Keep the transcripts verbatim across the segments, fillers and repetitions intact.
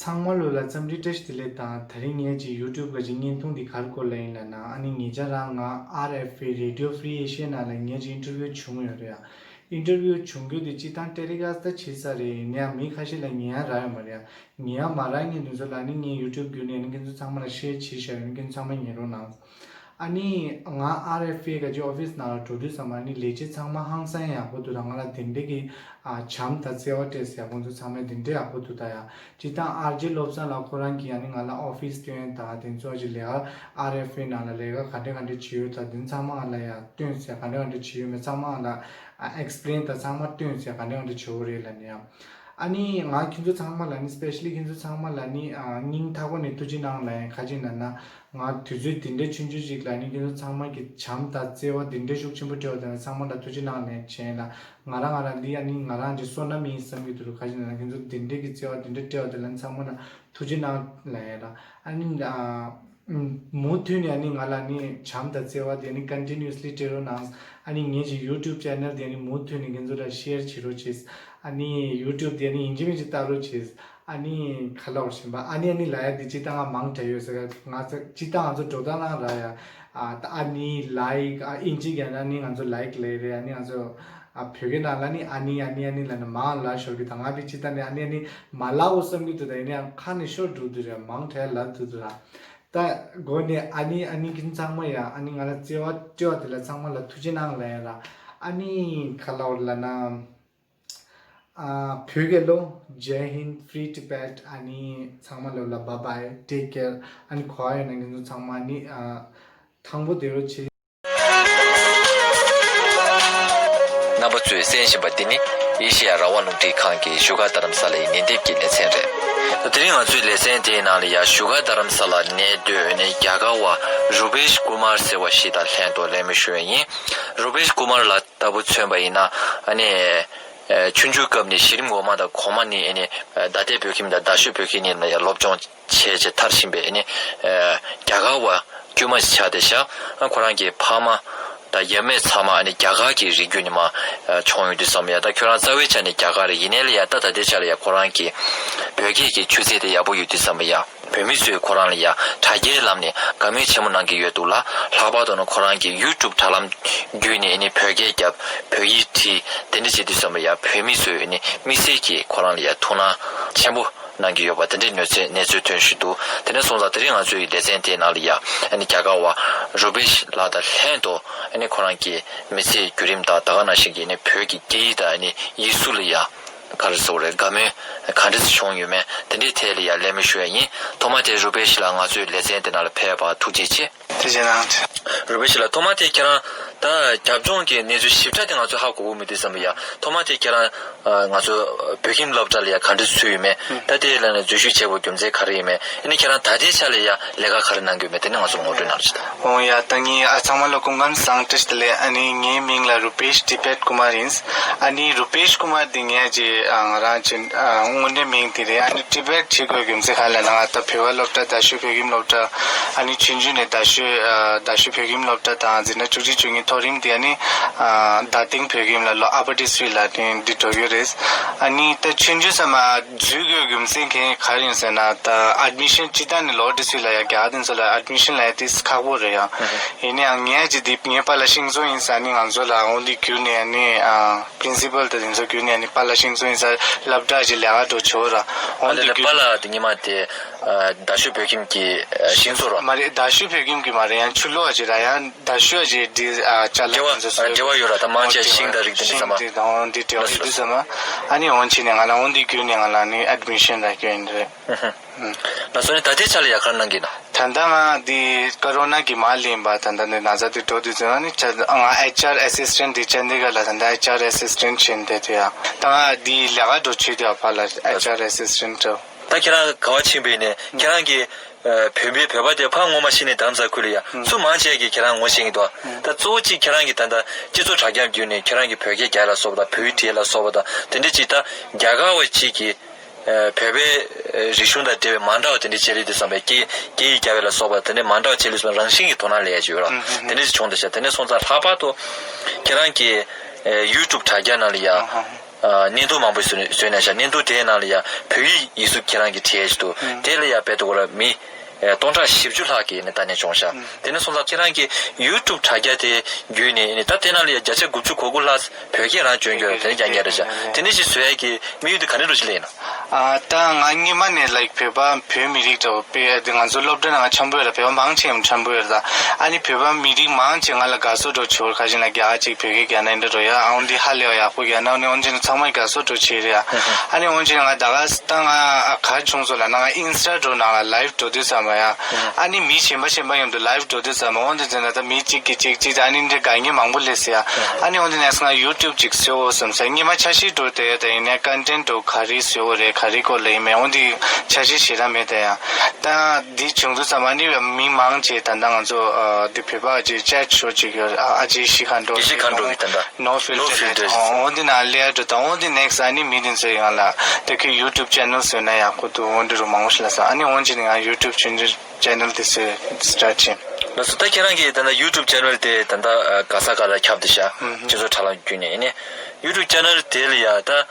ཚང་མ་ལོ་ལ་འཚམས་འདྲི་བཀྲ་ཤིས་བདེ་ལེགས་དང་། དེ་རིང་ངས་ཀྱི་YouTube ག་ཅིག་བརྙན་ཐུང་འདི་ག་རེ་སྐོར་ལ་ཡིན་ལབ་ན། ཨ་ནི་ངེད་ཅག་རང་ང་RFA Radio Free Asia ནང་ལ་ངས་ཀྱི་interview བྱུང་ཡོད་རེད་ཡ། interview བྱུང་རྒྱུ་དེ་སྤྱིར་བཏང་telecast ད་བྱེད་ས་རེད། ཡིན་ནའང་མི་ཁ་ཤས་ལ་ཉན་ཡ་རག་ཡོད་མ་རེད་ཡ། ཉན་ཡ་མ་རག་མཁན་དེ་ཚོ་ལ་ནི་ངས་YouTube བརྒྱུད་ནས་ནི་ཁྱེད་ཚོ་ཚང་མ་ལ་share བྱས་བཞག་ཡོད། ནི་ཁྱེད་ཚོ་ཚང་མ་ཉན་རོགས་གནང་། ཨ་ནི་ང་RFA ག་ཅིག་office ནང་ལ་འགྲོ་དུས་ཙམ་པ་ནི་ལས་བྱེད་ཚང་མ་ཧང་སང་ཡག་པོ་འདུག་ད། ང་ལ་དེ་འདྲས་ཀྱི་ཨ་བྱམས་དང་བརྩེ་བ་སྤྲད་ས་ཡག་པོ་འདུག་ཚང་མས་དེ་འདྲས་ཡག་པོ་འདུག་ད་ཡ། སྤྱིར་བཏང་ཨར་ཇེ་བློ་བཟང་ལགས་ཁོ་རང་གིས་ཨ་ནི་ང་ལ་office སྟོན་དང་དེ་ཚོ་ཨ་ཅིག་ལས་ཀ་RFA ནང་ལ་ལས་ཀ་ག་འདྲས་ག་འདྲས་བྱེད་ཡོད་ད་དེ་ཚང་མ་ང་ལ་ཡ་སྟོན་ས་ག་འདྲས་ག་འདྲས་བྱེད་ཡོད་མེད་ཚང་མ་ང་ལ་ཨ་explain དང་ཚང་མ་སྟོན་ས་ག་འདྲས་ག་འདྲས་བྱེད་ཡོད་རེད་ལབ་ནས་ཡ། ཨ་ནི་ང་ཁྱེད་ཚོ་ཚང་མ་ལ་ནི་specially ཁྱེད་ཚོ་ཚང་མ་ལ་ནི་ཨ་སྙིང་ཐག་པ་ནས་ཐུགས་རྗེ་གནང་ལབ་ཡིན། ག་ཅི་ན་ན་ང་དུས་ཚོད་འདི་འདྲའི་ཆུང་ཆུང་ཞིག་ལ་ནི་ཁྱེད་ཚོ་ཚང་མ་གི་བྱམས་དང་བརྩེ་བ་འདི་འདྲའི་ཤུགས་ཆེན་པོ་སྤྲད་པ་དེ་ལ་ཚང་མ་ལ་ཐུགས་རྗེ་གནང་ལབ་བྱས་ཡིན་ལ། ང་རང་ང་རང་འདི་ཨ་ནི་ང་རང་གི་བསོད་ནམས་ཡིན་བསམ་གྱི་འདུག་ག་ཅི་ན་ན་ཁྱེད་ཚོ་འདི་འདྲའི་གི་བརྩེ་བ་འདི་འདྲའི་སྤྲད་པ་དེ་ལ་ཚང་མ་ལ་ཐུགས་རྗེ་གནང་ལབ་ཡིན་ལ། ཨ་ནི་ཨ། ཨུམ། མུ་མཐུད་ནས་ཨ་ནི་ང་ལ་ནི་བྱམས་དང་བརྩེ་བ་དེ་ནི་continuously སྤྲད་རོགས་གནང་། ཨ་ནི་ངེད་ཀྱི་YouTube channel དེ་ནི་མུ་མཐུད་ནས་ཁྱེད་ཚོ་ལ་share བྱེད་རོགས་བྱེད། ཨ་ནི་YouTube དེ་ནི་ཡིན་གཅིག་མིན་གཅིག་ལྟ་རོགས་བྱེད། ཨ་ནི་ག་ལབ་བཞིན་པ་ཨ་ནི་ཨ་ནི་ལབ་ཡ་དེ་སྤྱིར་བཏང་ང་མང་དྲགས་ཡོད་ཟེར། ང་ཚོ་སྤྱིར་བཏང་ང་ཚོ་འགྲོ་སྟངས་རང་རག་ཡ། ཨ་ད་ཨ་ནི་like ཨ་ཨིན་ཇི་རྒྱག་ན་ནི་ང་ཚོ་like ལབ་རེད། ཨ་ནི་ང་ཚོ་ཨ་བོད་སྐད་ནང་ལ་ནི་ཨ་ནི་ཨ་ནི་ཨ་ནི་ལབ་ན་མང་ལབ་ཤོར་གི། ད་ང་དེ་སྤྱིར་བཏང་ནི་ཨ་ནི་ཨ་ནི་མ་ལབ་འོ་བསམ་གྱི་འདུག་ད་ཡིན་ནའང་ཁ་ནས་ཤོར་འགྲོ་དུས་རེད། མང་དྲགས་ལབ་དུས་དུ་ར། ད་མགོ་ནས་ཨ་ནི་ཨ་ནི་ཁྱེད་ཚང་མ་ཡ་ཨ་ནི་ང་ལ་བརྩེ་བ་སྤྲད་པ་དེ་ལ་ཚང་མ་ལ་ཐུགས་རྗེ་གནང་ལབ་ཡ་ལ། ཨ་ནི་ག་ལབ་ལབ་ན། ཨ་བོད་སྐད་ལོ། Jai Hind, Free Tibet ཨ་ནི་ཚང་མ་ལོ་ལ་bye bye, take care ཨ་ནི་གོ་བ་ཡོད་ན་ཁྱེད་ཚོ་ཚང་མ་ཨ་ནི་ཨ་ཐང་པོ་བདེ་རོགས་བྱེད། རྣམ་པ་ཚོས་གསན་བཞིན་པ་འདི་ནི་ཨེ་ཤེ་ཡ་རང་དབང་རླུང་འཕྲིན་ཁང་གི་བཞུགས་སྒར་རྡ་རམ་ས་ལའི་ཉན་དེབ་ཀྱི་ལེ་ཚན་རེད། དེ་རིང་ང་ཚོའི་ལེ་ཚན་དེའི་ནང་ལ་ཡང་བཞུགས་སྒར་རྡ་རམ་ས་ལར་གནས་སྡོད་ནས་རྒྱ་གར་བ་རུ་པེཤ་ཀུ་མར་ཟེར་བ་ཞིག་དང་ལྷན་དུ་གླེང་མོལ་ཞུ་ཡ་ཡིན། རུ་པེཤ་ཀུ་མར་ལགས་ལྟ་བུ་མཚོན་པ་ཡིན་ན་ཨ་ནི་ཆུང་ཆུང་སྐབས་ནས་གཞི་རིམ་འོག་མ་དང་གོང་མ་ནས་ཨ་ནི་མདའ་གཏད་བོད་ཁྱིམ་དང་རྡ་ཤོད་བོད་ཁྱིམ་གཉིས་ལ་ཡང་སློབ་སྦྱོང་བྱས་བྱས་མཐར་ཕྱིན་པའི་ཨ་ནི་རྒྱ་གར་བ་དཀྱུས་མ་ཞིག་ཆགས་བསྡད་ཤག་ཁོ་རང་གི་ཕ་མ་དང་ཡབ་མེས་ཚང་མ་ཨ་ནི་རྒྱ་གར་གྱི་རིགས་རྒྱུད་ནས་མར་བྱུང་ཡོད་དུས་ཙམ་ཡ། ད་ཁྱོད་རང་རྩ་བའི་ཆ་ནས་རྒྱ་གར་རེད། ཡིན་ནའི་ལ་ཡ་ད་ད་ལྟའི་ཆ་ལ་ཡ་ཁོ་རང་གི་བོད་སྐད་ཀྱི་ཆུ་ཚད་དེ་ཡག་པོ་ཡོད་དུས་ཙམ་ཡ། བོད་མི་ཚོས་ཁོ་རང་ལ་ཡ་དྲ་རྒྱའི་ལམ་ནས་དགའ་མོས་ཆེན་པོ་གནང་གི་ཡོད་འདུག་ལ། ལྷག་པར་དུ་ནི་ཁོ་རང་གི་ཡུ་ཊུབ་དྲ་ལམ་བརྒྱུད་ནས་ཨ་ནི་བོད་སྐད་བརྒྱབ། བོད་ཡིག་བྲིས། དེ་འདྲ་བྱེད་དུས་ཙམ་པ་ཡ་བོད་མི་ཚོས་ཨ་ནི་དམིགས་བསལ་གྱིས་ཁོ་རང་ལ་ཡ་ཐུགས་སྣང་ཆེན་པོ་གནང་གི་ཡོད་པ་དེ་འདྲའི་གནས་ཚུལ་གནས་ཚུལ་ཐོན་བཞིན་འདུག་དེ་འདྲ་སོང་ཙང་དེ་རིང་ང་ཚོའི་ལེ་ཚན་དེའི་ནང་ལ་ཡ་ཨ་ནི་རྒྱ་གར་བ་རུ་པེཤ་ལགས་དང་ལྷན་དུ་ཨ་ནི་ཁོ་རང་གི་མི་ཚེའི་བརྒྱུད་རིམ་དང་ད་ག་ནང་བཞིན་གྱི་ཨ་ནི་བོད་ཀྱི་སྐད་ཡིག་དང་ཨ་ནི་ཡིག་གཟུགས་ལ་ཡ། ག་རེ་ཟེར་དགོས་རེད། དགའ་མོས་ག་འདྲ་ཞིག་བྱུང་ཡོད་མེད་དེ་འདྲའི་ཐད་ལ་ཡང་གླེང་མོལ་ཞུ་ཡ་ཡིན། ཐོག་མ་དེ་རུ་པེཤ་ལགས་ང་ཚོའི་ལེ་ཚན་དེ་ནང་ལ་ཕེབས་པར་ཐུགས་རྗེ་ཆེ། ཐུགས་རྗེ་གནང་། རུ་པེཤ་ལགས་ཐོག་མ་དེ་ཁྱེད་རང་ད་རྒྱབ་ལྗོངས་ཀྱི་གནས་ཚུལ་ཞིབ་ཕྲ་དེ་ང་ཚོས་ཧ་གོ་གི་མི་འདུག་བསམ་པ་ཡ། ཐོག་མ་དེ་ཁྱེད་རང་ང་ཚོ་བོད་ཁྱིམ་སློབ་གྲྭ་ལ་ཡ་ག་འདྲ་ཚུད་ཡོད་མེད་ད་དེ་ལ་ནས་འཛུལ་ཞུགས་བྱས་པའི་རྒྱུ་མཚན་ག་རེ་ཡིན་མེད་ཨ་ནི་ཁྱེད་རང་ད་ལྟའི་ཆ་ལ་ཡ་ལས་ཀ་ག་རེ་གནང་གི་ཡོད་མེད་དེ་ནི་ང་ཚོ་ངོ་སྤྲོད་གནང་རོགས་བྱེད་དང་། འོང་ཡ། ད་ངས་ཨ་ཚང་མ་ལ་སྐུ་ཁམས་བཟང་། བཀྲ་ཤིས་བདེ་ལེགས། ཨ་ནི་ངའི་མིང་ལ་རུ་པེཤ་ཏི་བེད་ཀུ་མར་ཡིན། ཨ་ནི་རུ་པེཤ་ཀུ་མར་འདི་ངས་ཀྱི་ཨ་ང་རང་གི་ཨ་དངོས་གནས་མིང་འདི་རེད། ཨ་ནི་ཏི་བེད་བྱེད་དགོས་རྒྱུ་མཚན་ག་རེ་ལབ་ན་ང་ད་བོད་པ་སློབ་གྲྭ་རྡ་ཤོད་བོད་ཁྱིམ་སློབ་གྲྭ་ཨ་ནི་ཆུང་ཆུང་ནས་རྡ་ཤོད་ཨ་རྡ་ཤོད་བོད་ཁྱིམ་སློབ་གྲྭ་དང་འཛིན་གྲྭ་བཅུ་གཅིག་བཅུ་གཉིས་མཐོ་རིམ་འདི་ཨ་ནི་ཨ་རྡ་སྟེང་བོད་ཁྱིམ་ལ་ལོ་ཨ་པ་ཌི་སི་ཊི་རིག་ལ་ནི་འདི་འགྲོ་གི་རེད། ཨ་ནི་ད་ཆུང་ཆུང་ས་མ་འཛུལ་དགོས་རྒྱུ་མཚན་ག་རེ་ཡིན་ཟེར་ན་ད་ཨེཌ་མི་ཤན་སྤྱིར་བཏང་ནས་ལོ་འདི་ཚོ་ལ་ཡ་རྒྱ་གར་འདི་ཚོ་ལ་ཨེཌ་མི་ཤན་ལ་ཡ་ཏིས་ཁག་པོ་རེད་ཡ། ཡིན་ནའང་ངས་ཀྱི་འདི་ངའི་པཱ་ལགས་ཤིང་ཙུང་ཡིན་ས་ནི་ང་ཚོ་ལ་འོང་འདི་བརྒྱུད་ནས་ནི་པི་རིན་སི་པལ་དང་དེ་ཚོ་བརྒྱུད་ནས་ནི་པཱ་ལགས་ཤིང་ཙུང་ཡིན་ས་སློབ་གྲྭ་ཀྱི་ལས་ཀ་འགྲོ་ཆོག་ར་འོང་ཨ་འདི་ལས་བརྒྱུད། པཱ་ལགས་འདི་ཉི་མ་དེ་རྡ་ཤོད་བོད་ཁྱིམ་གྱི་ཤིང་ཙུང་ར། མ་རེད། རྡ་ཤོད་བོད་ཁྱིམ་གྱི་མ་རེད། ཡང་ཆུ་ལོག་ཅིག་ར་ཡང་རྡ་ཤོད་ཀྱི་འདི་ཅ་ལག་འབྲེལ་བ་འདི་ཚོ་འབྲེལ་བ་ཡོད་ར། ད་མང་ཆེ་ཤིང་དང་རིགས་དེ་འདྲ་ཚང་མ་ཤིང་དེ་དང་འདི་འབྲེལ་བ་ཡོད་དུས་ཙམ་པ་ཨ་ནི་འོང་ཕྱིན་ནས་ང་ལ་འོང་འདི་བརྒྱུད་ནས་ང་ལ་ནི་ཨེཌ་མི་ཤན་རག་གི་ཡིན་རེད། ང་ཚོ་ནི་ད་ལྟའི་ཆ་ལ་ཡ་ག་རེ་གནང་གི་ན། ད་ལྟ་ང་འདི་ཀ་རོ་ན་གི་མ་ལེན་པ་ད་ལྟ་འདི་ན་ཚ་འདི་འགྲོ་དུས་ཙམ་ནི་ང་ཨེཆ་ཨར་ཨེ་སིས་ཊེན་ཊི་འདི་ཅན་དི་གྷར་ལ་ད་ལྟ་ཨེཆ་ཨར་ཨེ་སིས་ཊེན་ཊི་བྱེད་བསྡད་དུས་ཡ། ད་ང་འདི་ལས་ཀ་འགྲོ་བྱེད་དུས་ཡ་ཕར་ལ་ཨེཆ་ཨར་ཨེ་སིས་ཊེན་ཊི་འགྲོ། ད་ཁྱེད་རང་ག་བ་ཕྱིན་པས་ནས་ཁྱེད་རང་གི་བོད་པའི་བོད་པ་དེ་ཕ་ངོ་མ་ཤི་ནས་དམ་ས་ཁུལ་ལ་ཡ་སུ་མང་ཆེ་གི་ཁྱེད་རང་ངོ་ཤེས་ཀྱི་འདུག་ད་གཙོ་བོ་གཅིག་ཁྱེད་རང་གི་ད་ལྟ་སྤྱི་ཚོགས་དྲ་རྒྱ་བརྒྱུད་ནས་ཁྱེད་རང་གི་བོད་སྐད་རྒྱག་ལ་སོགས་པ་དང་བོད་ཡིག་བྲིས་ལ་སོགས་པ་དང་དེ་འདྲ་གཅིག་ད་རྒྱ་གར་བ་གཅིག་གི་བོད་པའི་རིག་གཞུང་དང་འབྲེལ་བའི་མ་འདྲ་བ་དེ་འདྲ་བྱེད་ལས་དུས་ཙམ་པའི་སྐད་སྐད་ཡིག་རྒྱག་པ་ལ་སོགས་པ་དེ་འདྲ་མ་འདྲ་བ་བྱེད་ལས་སོགས་རང་བཞིན་གྱི་དོ་སྣང་ལས་ཡ་ཅིག་ཡོད་ར། དེ་འདྲ་ཞིག་བྱུང་འདུག་ཤག་དེ་འདྲ་སོང་ཙང་ལྷག་པར་དུ་ཁྱེད་རང་གི་ཡུ་ཊུབ་དྲ་རྒྱ་ནང་ལ་ཡ། ཨ་བརྙན་ཐུང་མང་པོ་བཟོས་བཟོས་ནས་ཤག་བརྙན་ཐུང་དེའི་ནང་ལ་ཡ་བོད་ཡིག་ཡིག་གཟུགས་ཁྱེད་རང་གིས་བྲིས་ཡས་ཅིག་འདུག་དེ་ལ་ཡ་དཔེ་དེ་གོ་ར་མི་ཨ་སྟོང་ཕྲག་བཞི་བཅུ་ལྷག་གིས་ནི་ལྟ་ནས་བྱུང་ཤག་དེ་ནས་སོང་ཙང་ཁྱེད་རང་གིས་ཡུ་ཊུབ་དྲ་རྒྱ་དེ་བརྒྱུད་ནས་ནི་ད་དེ་ནང་ལ་ཡ་བརྒྱ་ཆ་དགུ་བཅུ་གོ་དགུ་ལྷག་བོད་སྐད་རང་བྱོན་ཡོད་རེད། དེ་ནས་རྒྱ་སྐད་རེད་ཤག་དེ་ནས་ཅིག་བཟོ་ཡས་ཀྱི་དམིགས་ཡུལ་དེ་ག་ནས་འགྲོ་ཅིག་སླེབས་ཡིན་ནམ། ཨ་ད་ང་སྔོན་མ་ནས་ལའིག་བོད་པ་བོད་མི་རིགས་འདྲ་བོ་དཔེ་དེ་ང་ཚོ་སློབ་གྲྭ་ནང་འཆམ་པོ་ཡོད་ར། བོད་པ་མང་ཆེ་ཡང་འཆམ་པོ་ཡོད་ར། ད་ཨ་ནི་བོད་པ་མི་རིགས་མང་ཆེ་ང་ལ་དགའ་བསུ་འདྲ་བོ་བྱེད་ཁ་ཤས་ལ་རྒྱ་གཅིག་བོད་སྐད་རྒྱག་ན་འདྲ་འགྲོ་ཡ། ཨ་འོ་འདི་ཧ་ལས་པ་ཡག་པོ་རྒྱག་ན་འོ་ནི་འོན་ཅིག་ཚང་མ་དགའ་བསུ་འདྲ་བོ་བྱེད་རེད་ཡ། ཨ་ནི་འོན་ཅིག་ང་ད་ག་ད་ང་ག་བྱུང་སོང་ལབ་ན་ང་ཨིན་སི་ཊ་འདྲ་བོ་ནང་ལ་ལའིབ་འགྲོ་དུས་ཙམ་པ་ཡ། ཨ་ནི་མི་གཞན་པ་གཞན་པ་མཉམ་དུ་ལའིབ་འགྲོ་དུས་ཙམ་པ་འོ་འདི་ཚོ་ན་ད་མི་གཅིག་གིས་གཅིག་གཅིག་ཨ་ནི་འདྲ་དགའ་མཁན་མང་པོ་སླེབས་སོང་ཡ། ཨ་ནི་འོ་འདི་ནས་ང་ཡུ་ཊུབ་ཅིག་བཟོའོ་བསམ་སོང་། སྔོན་མ་འཆར་གཞི་འདྲ་བོ་དེ་ཡ། ད་ཡིན་ནའི་ཀོན་ཊེན་འདྲ་བོ་ག་རེ་བཟོ་དགོས་རེད། ག་རེ་སྐོར་ལ་ཡིན་མིན་འོ་འདི་འཆར་གཞི་ཞེ་དྲག་མེད་དེ་ཡ། ད་འདི་བྱུང་དུས་ཙམ་པ་ནི་མི་མང་ཆེ་ད་ལྟ་ང་ཚོ་ཨ་འདི་བོད་པ་ཅིག་ཅེཊ་ཤོ་ཅིག་ཡོད། ཨ་ཨ་ཅེ་ཤི་ཁ་འགྲོ་ཨེ་ཤི་ཁ་འགྲོ་གི་ད་ལྟ་ནོ་ཕིལ་ཊར་ནོ་ཕིལ་ཊར་ཨོ་འོ་འདི་ན་ལེ་ཡར་འགྲོ་ད་འོ་འདི་ནེག་སི་ཨ་ནི་མི་དེ་ཚོ་ཡང་ལ་ད་ཁྱོད་ཡུ་ཊུབ་ཅེ་ནལ་བཟོས་ན་ཡག་པོ་འདུག་འོ་འདི་རུ་མང་པོ་ཞིག་ལ་ས་ཨ་ནི་འོ་འདི་ནི་ང་ཡུ་ཊུབ་ཅེ་ནལ་ཅེ་ནལ་དེ་ཚོ་སི་ཊར་ཊ་བྱས། ལགས་སོ། ད་ཁྱེད་རང་གིས་ད་ལྟ་ཡུ་ཊུབ་ཅེ་ནལ་དེ་ད་ལྟ་ག་ས་ག་ལ་ཁྱབ་བསྡད་ཤག་སྤྱི་ཚོགས་དྲ་ལམ་བརྒྱུད་ནས་ཡིན་ནའི་ཡུ་ཊུབ་ཅེ་ནལ་དེ་ལ་ཡ་ད་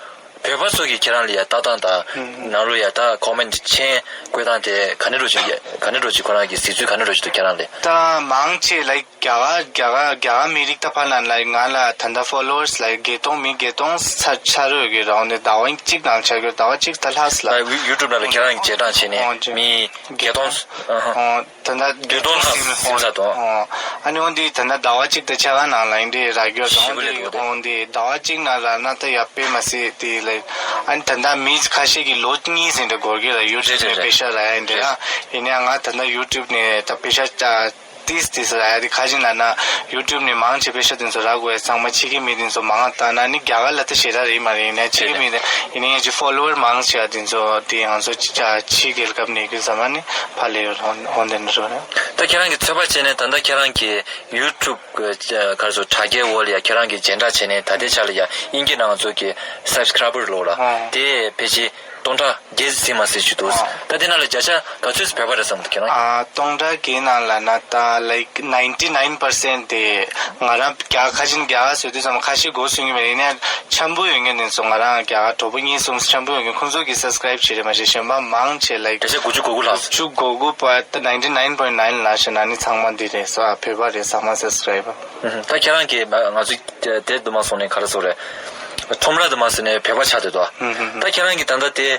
བོད་པ་ཚོ་གིས་ཁྱེད་རང་ལ་ཡ་ལྟ་སྟངས་དང་ནང་ལོགས་ཡ་ད་ཀོ་མེན་ཊི་མཆན་བཀོད་སྟངས་དེ་ག་ནས་འགྲོ་ཅིག་ག་ནས་འགྲོ་ཅིག་ཁོ་རང་གི་གཟིགས་ཚུལ་ག་ནས་འགྲོ་ཅིག་འདུག་ཁྱེད་རང་ལ། ད་མང་ཆེ་ལ་རྒྱ་གར་རྒྱ་གར་རྒྱ་གར་མི་རིགས་ད་ཕར་ལ་ལ་ང་ལ་ད་ལྟ་ཕོ་ལོ་ཝར་སི་ལ་བརྒྱད་སྟོང་མི་བརྒྱད་སྟོང་ཚར་ཆགས་ཡོད་ཀྱི་རེད། འོ་ནི་ཟླ་བ་གཅིག་ནང་ཆགས་ཡོད། ཟླ་བ་གཅིག་ད་ལྷག་སོང་ལ། ཡུ་ཊུབ་ནང་ལ་ཁྱེད་རང་གིས་རྗེས་འབྲང་བྱས་ནས་མི་བརྒྱད་སྟོང་། ད་ལྟ་བརྒྱད་སྟོང་ལྷག་སིམ་ས་དང་། ཨ་ནི་འོ་འདི་ད་ལྟ་ཟླ་བ་གཅིག་དང་ཕྱེད་ཀ་ནང་ལ་ཡིན་འདི་རག་རྒྱུ་དང་འོ་འདི་འོ་འདི་ཟླ་བ་གཅིག་ནང་རག་ན་ད་ཡག་པོ་མ་སྲིད་དེ་ལ། ཨ་ནི་ད་ལྟ་མི་ཁ་ཤས་ཀྱིས་ལོ་གཉིས་ཟིན་འདྲ་འགོར་གྱི་ར་ཡུ་ཊུབ་ནས་པེ་ཤ་རག་ཡ་འདྲ། ཡིན་ནའང་ང་ད་ལྟ་ཡུ་ཊུབ་ནས་ད་པེ་ཤ་ཏིས་ཏིས་རག་ཡ་དེ་ག་ཅིག་ལབ་ན་ཡུ་ཊུབ་ནས་མང་ཆེ་པེ་ཤ་དེ་ཚོ་རག་དགོས་ཡ་ཚང་མ་ཕྱི་རྒྱལ་མི་དེ་ཚོ་མང་ང་བཏང་ན་ནི་རྒྱ་གར་ལ་ད་ཞེ་དྲག་རེད་མ་རེད། ཡིན་ནའང་ཕྱི་རྒྱལ་མི་དེ་ཡིན་ནའང་ཅིག་ཕོ་ལོ་ཝར་མང་ཆེ་བ་དེ་ཚོ་དེ་ང་ཚོ་ཕྱི་རྒྱལ་ཁབ་ནས་གི་ཚང་མ་ནི་ཕ་ལས་ཡོད་འོན་ཏེ་ནི་རོ་རེད། ད་ཁྱེད་རང་གིས་ཚོད་དཔག་བྱས་ནས་ད་ལྟ་ཁྱེད་རང་གིས་ཡུ་ཊུབ་ག་རེ་ཟེར་དྲ་རྒྱའི་འོག་ལ་ཡ་ཁྱེད་རང་གིས་སྦྱིན་བདག་བྱས་ནས་ད་ལྟའི་ཆ་ལ་ཡ་དབྱིན་སྐད་ནང་ང་ཚོ་གི་སབ་སི་ཀ་རའི་བར་ལོ་ལ་དེ་ཕལ་ཆེར་སྟོང་ཕྲག་བརྒྱད་ཟིན་མ་ཟིན་ཞིག་འདུག་ད་དེ་ནང་ལ་བརྒྱ་ཆ་ག་ཚོད་བོད་པ་རེད་བསམ་འདུག་ཁྱེད་རང་། ཨ་སྟོང་ཕྲག་བརྒྱད་ནང་ལ་ན་ད་ལའིཀ་ནའིན་ཊི་ནའིན་པར་སེན་ཊི་དེ་ང་རང་རྒྱ་ཁ་ཆེན་རྒྱ་གར་བཟོས་དུས་ཙམ་ཁ་ཤས་མགོ་ཟུན་གྱི་མེད། ཡིན་ནའང་འཆམ་པོ་ཡོད་མཁན་དེ་ཚོ་ང་རང་རྒྱ་གར་གྲོགས་པོ་གཉིས་གསུམ་འཆམ་པོ་ཡོད་མཁན་ཁོང་ཚོ་གིས་སབ་སི་ཀ་རའིབ་བྱེད་རེད་མ་གཞི་གཞན་པ་མང་ཆེ་ལའིཀ་བརྒྱ་ཆ་དགུ་བཅུ་གོ་དགུ་ལྷག་དགུ་བཅུ་གོ་དགུ་པ་ད་ནའིན་ཊི་ནའིན་པོ་ཨིན་ནའིན་ལབ་བྱས་ན་ནི་ཚང་མ་འདི་རེད་ཟེར། བོད་པ་རེད། ཚང་མ་སབ་སི་ཀ་རའིབ་པར། ད་ཁྱེད་རང་གིས་ང་ཚོ་དེ་དུ་མ་སོང་ནས་ག་རེ་ཟེར་རེད། ཁྲོམ་ར་དུ་མ་སོང་ནས་བོད་པ་ཆགས་བསྡད་དོ། ད་ཁྱེད་རང་གིས་ད་ལྟ་དེ་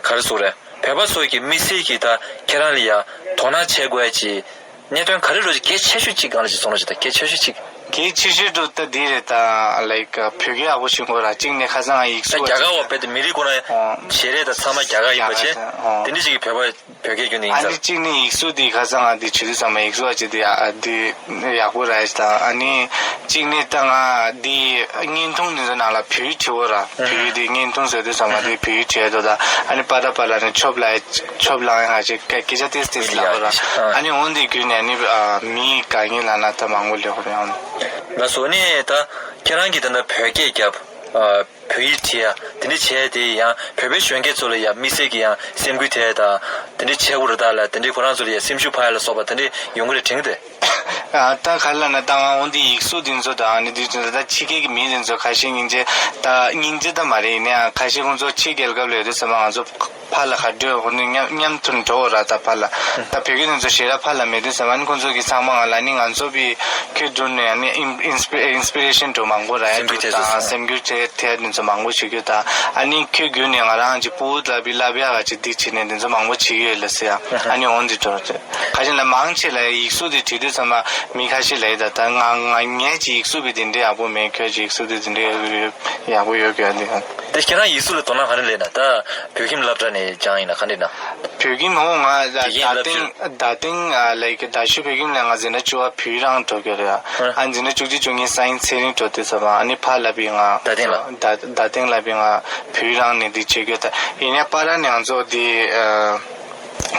ག་རེ་ཟེར་རེད། བོད་པ་ཚོ་གི་དམིགས་བསལ་གྱི་ད་ཁྱེད་རང་ལ་ཡ་དོ་སྣང་བྱེད་དགོས་ཀྱི་གནད་དོན་ག་རེ་རོ་ཅིག་གལ་ཆེ་ཤོས་གཅིག་གང་ལ་ཅིག་སོང་རོ་ཅིག་ད་གལ་ཆེ་ཤོས་གཅིག་གལ་ཆེ་ཤོས་འདྲ་ད་འདི་རེད། ད་ལའིཀ་བོད་སྐད་ཡག་པོ་ཤེས་དགོས་ར། གཅིག་ནས་ཁ་སང་ང་ཡིག་གཟུགས་རྒྱ་གར་བ་བས་ད་མི་རིགས་ཁོ་ན་ཞལ་རས་ད་ཚང་མ་རྒྱ་གར་ཡིན་པ་བྱས་དེ་འདྲ་ཅིག་གི་བོད་པ་བོད་སྐད་ཁྱོན་ནས་ཡིན་ཨ་ནི་ཚར། གཅིག་ནི་ཡིག་གཟུགས་འདི་ཁ་སང་ང་འདི་བྱེད་དུས་ཚང་མ་ཡིག་གཟུགས་ཨ་ཅེ་འདི་ཡག་འདི་ཡག་པོ་ར་ཡ་ཞིག་དང་ཨ་ནི་གཅིག་ནི་ད་ང་འདི་བརྙན་ཐུང་འདི་ཚོ་ནང་ལ་བོད་ཡིག་བྲིས་འོ་ར། བོད་ཡིག་འདི་བརྙན་ཐུང་བཟོ་དུས་ཚང་མ་འདི་བོད་ཡིག་བྲིས་འདུག་ད་ཨ་ནི་པ་ར་པ་ར་ནི་ཆོབ་ལ་ཆོབ་ལ་ཡང་ང་ཅིག་སྐད་ཆ་ཏིས་ཏིས་ལབ་འོ་ར། ཨ་ནི་འོན་ཏེ་བརྒྱུད་ནས་ནི་མི་དགའ་ངེས་ལ་ན་ད་མང་པོ་ལེགས་པོ་ཡོང་། ལ་སོ་ནི་ད་ཁྱེད་རང་གིས་ད་ལྟ་བོད་སྐད་རྒྱབ། བོད་ཡིག་བྲིས་ཡ་དེ་འདྲ་བྱས་དེ་ཡང་བོད་པའི་གཞོན་སྐྱེས་ཚོ་ལ་ཡང་དམིགས་བསལ་གྱི་ཡང་སེམས་འགུལ་ཐེབས་ཡ་དང་དེ་འདྲ་བྱེད་དགོས་རེད་ད་ལ་དེ་འདྲ་ཁོ་རང་ཚོ་ལ་ཡང་སེམས་ཤུགས་འཕར་ཡ་ལ་སོགས་པ་དེ་འདྲ་ཡོང་གི་རེད་དྲན་གི་འདུག་ད་ག་ལ་ན་ད་ང་འོན་ཏེ་ཡིག་གཟུགས་འདི་ཚོ་དང་ནི་འདི་ཚོ་ད་ཕྱི་རྒྱལ་གྱི་མི་འདི་ཚོ་ཁ་ཤས་སྙིང་རྗེ་ད་སྙིང་རྗེ་ད་མ་རེད། ཡིན་ནའང་ཁ་ཤས་ཁོང་ཚོ་ཕྱི་རྒྱལ་ཁབ་ལ་ཡོད་དུས་ཙམ་པ་ང་ཚོ་ཕར་ལ་ག་འགྲོ་ཁོ་ནི་མཉམ་མཉམ་དུ་འགྲོ་ར། ད་ཕར་ལ་ད་བོད་སྐད་འདི་ཚོ་ཞེ་དྲག་ཕར་ལ་མེད་དུས་ཙམ་པ་ནི་ཁོང་ཚོ་གི་ཚང་མ་ང་ལ་ནི་ང་ཚོ་བི་ཁྱོད་བསྡུར་ནས་ནི་ཨིན་ཨིན་སི་པི་རེ་ཤན་འགྲོ་མང་པོ་ར་ཡ་སེམས་འགུལ་ཐེབས་སོང་། སེམས་འགུལ་ཐེབས་ཐེབས་འདི་ཚོ་མང་པོ་བྱེད་རྒྱུ་དང་ཨ་ནི་ཁྱོད་བརྒྱུད་ནས་ང་རང་གི་ཕྲུ་གུ་ལ་བི་ལབ་ཡ་ག་ཅིག་འདི་བྱེད་ནས་འདི་ཚོ་མང་པོ་བྱེད་ཀྱི་ཡོད་ལ་ཟེར་ཡ། ཨ་ནི་འོན་འདི་འགྲོ་ཁ་ཅིག་ལ་མང་ཆེ་ལ་ཡིག་གཟུགས་འདི་བྲིས་དུས་ཙམ་པ་མི་ཁ་ཤས་ལ་ཡི་ད་ད་ང་ང་ངས་ཀྱི་ཡིག་གཟུགས་བི་དེ་འདྲའི་ཡག་པོ་མེད། ཁྱོད་ཀྱི་ཡིག་གཟུགས་འདི་དེ་འདྲའི་ཡག་པོ་ཡོད་ཀྱི་འདི། དེ་ཁྱེད་རང་ཡིག་གཟུགས་ལ་དོ་སྣང་ག་རེ་སླེབས་ན་ད་བོད་ཁྱིམ་སློབ་གྲྭ་ནས་སྦྱངས་ཡིན་ན་ག་འདྲ་ན། བོད་ཁྱིམ་ཧོ་ང་དགེ་རྒན་ད་སློབ་ཐེངས་ད་ཐེངས་ལའིག་ད་ཞུ་བོད་ཁྱིམ་ལ་ང་འཛིན་གྲྭ་བཅུ་པ་བོད་རང་འགྲོ་གི་རེད། ཨ་འཛིན་གྲྭ་བཅུ་གཅིག་བཅུ་གཉིས་སའིན་སི་ཚེ་རིང་འགྲོ་དུས་ཙམ་པ་ཨ་ནི་ཕ་ལ་བི་ང་ད་ཐེངས་ལ་ད་ད་ཐེངས་ལ་བི་ང་བོད་རང་ནས་འདི་བྱེད་གི་ད་ཡིན་ཡ་པ་ར་ནས་ང་ཚོ་འདི།